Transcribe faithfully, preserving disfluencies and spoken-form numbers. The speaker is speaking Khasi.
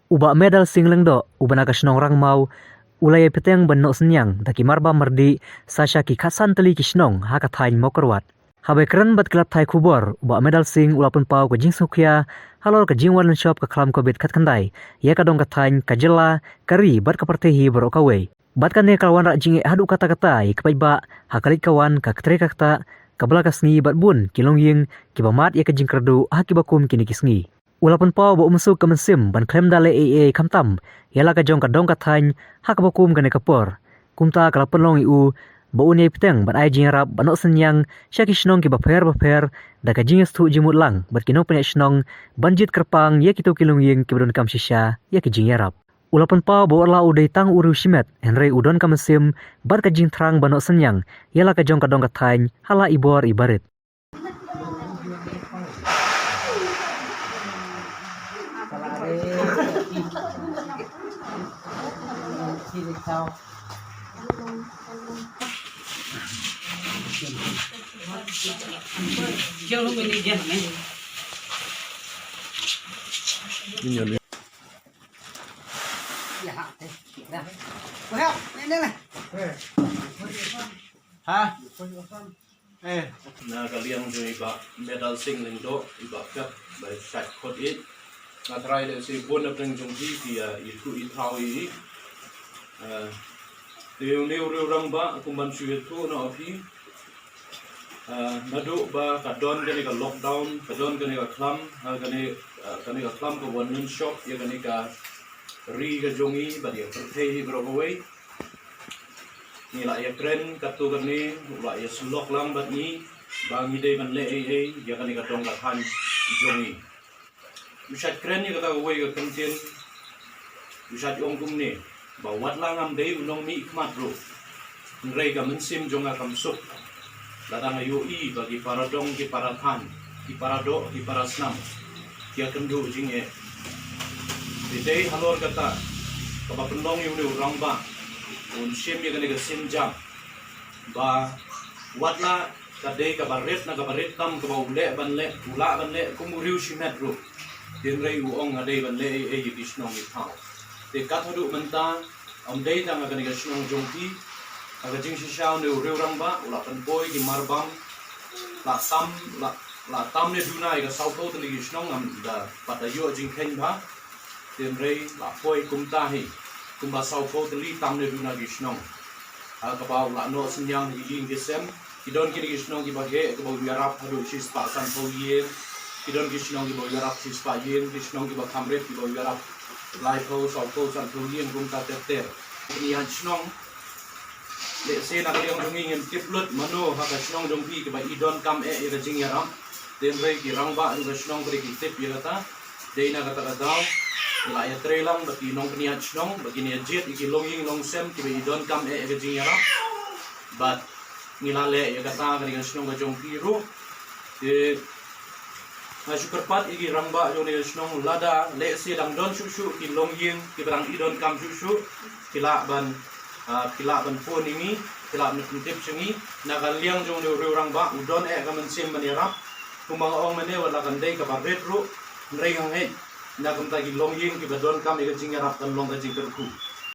U Bah Medal Singh Lyngdoh, uba na ka shnong Rangmaw, u la ïai bteng ban noh synñiang da ki marbam mardih sa sha ki khatsan tylli ki shnong ha ka thaiñ Mawkyrwat. Haba kren bad ki lad pathai khubor, u Bah Medal Singh u la pynpaw ka jingsngewkhia halor ka jingwan lynshop ka khlam covid khatkhyndai ïa ka dong ka thaiñ, ka jylla, ka ri bad ka pyrthei hi baroh kawei. Bad kane ka la wanrah jingeh haduh katta katta ïa ki paidbah ha ka leit ka wan, ka ktrei ka ktah, ka bylla ka sngi bad bun ki longïing kiba mad ïa ka jingkyrduh ha kiba kum kine ki sngi. U la pynpaw ba um suk ka mynsiem ban khlem da leh ei ei khamtam ïa la ka jong ka dong ka thaiñ ha kaba kum kane ka por. Kumta ka la pynlong ïa u ba un ïai bteng ban ai jingïarap ban noh synñiang sha ki shnong kiba pher bapher da ka jingïasngewthuh jingmut lang bad ki nongpynïaid shnong ban jied kyrpang ïa kito ki longïing kiba donkam shisha ïa ki jingïarap. U la pynpaw ba wat la u dei tang u riewshimet, hynrei u don ka mynsiem bad ka jingthrang ban noh synñiang ïa la ka jong ka dong ka thaiñ ha la i bor i barit. Ha? Eh, na ka liang jong i Bah Medal Singh Lyngdoh, i Bah Pep, Bah Shait Khot It. Nga tharai lehse bun na pdeng jong phi ki, ah, ïathuh ïathaw ïa i. Ah, te une u riew rangbah, kumban shu ïathuh noh ïa phi. Ah, naduh ba ka don kane ka lockdown, ka don kane ka khlam, ah, kane, ah, kane ka khlam ka wan lynshop ïa kane ka ri ka jong i bad ïa ka pyrthei hi baroh kawei. Ngi la ïakren katto katne, u la ïasyllok lang bad ngi ba ngi dei ban leh ei ei ïa kane ka dong ka thaiñ jong ngi. U shait kren ïa kata kawei ka kyntien, u shait ong kumne, ba wat la ngam dei u nongmihkhmat ruh, hynrei ka mynsiem jong nga kam suk lada nga ïohi ba ki para dong, ki para thaiñ, ki para doh, ki para snam ki ïakynduh jingeh. Te dei halor kata kaba pynlong ïa une u rangbah un shim ïa kane ka sienjam ba wat la ka dei kaba rit na kaba rit tam kaba u leh ban leh, u lah ban leh kum u riewshimet ruh, hynrei u ong nga dei ban leh ei ei ïa ki shnong ki thaw. Te kat haduh mynta ym dei tang ha kane ka shnong jong phi, ha ka jingshisha une u riew rangbah u la pynpoi ki marbam, la tam, la, la tam ne duna ïa ka sawphew tylli ki shnong, ngam da pat da ïoh jingkheiñ bha. Hynrei la poi kumta hi kumba sawphew tylli tam ne duna ki shnong. Ha kaba u la noh synñiang ki ïing ki sem. Ki don kine ki shnong kiba heh kiba u ïarap haduh shispah sanphew ïing. Ki don ki shnong kiba u ïarap shispah ïing, ki shnong kiba kham rit kiba u ïarap laiphew, sawphew, sanphew ïing kumta ter ter. Kine ki shnong, lehse na ka liang jong ngi ngim tip lut mano ha ka shnong jong phi kiba i donkam eh ïa ka jingïarap. Hynrei ki rangbah jong ka shnong ki dei ki tip ïa kata. Dei na kata ka daw ngi la ïatrei lang bad ki nongpynïaid shnong ba kin ïa jied ïa ki longïing longsem kiba i donkam eh ïa ka jingïarap. Bad ngi la leh ïa kata ha kane ka shnong ka jong phi ruh. Te nga shu kyrpad ïa ki rangbah jong kane ka shnong, lada lehse dang don shuh shuh ki longïing kiba dang i donkam shuh shuh, ki lah ban, ah, ki lah ban phone ïa ngi, ki lah ban pyntip sha ngi. Na ka liang jong une u riew rangbah u don eh ka mynsiem ban ïarap. Kumba nga ong mynne, wat la kan dei kaba rit ruh, hynrei nga ngeit na ka bynta ki longïing kiba donkam ïa ka jingïarap kan long ka jingkyrkhu.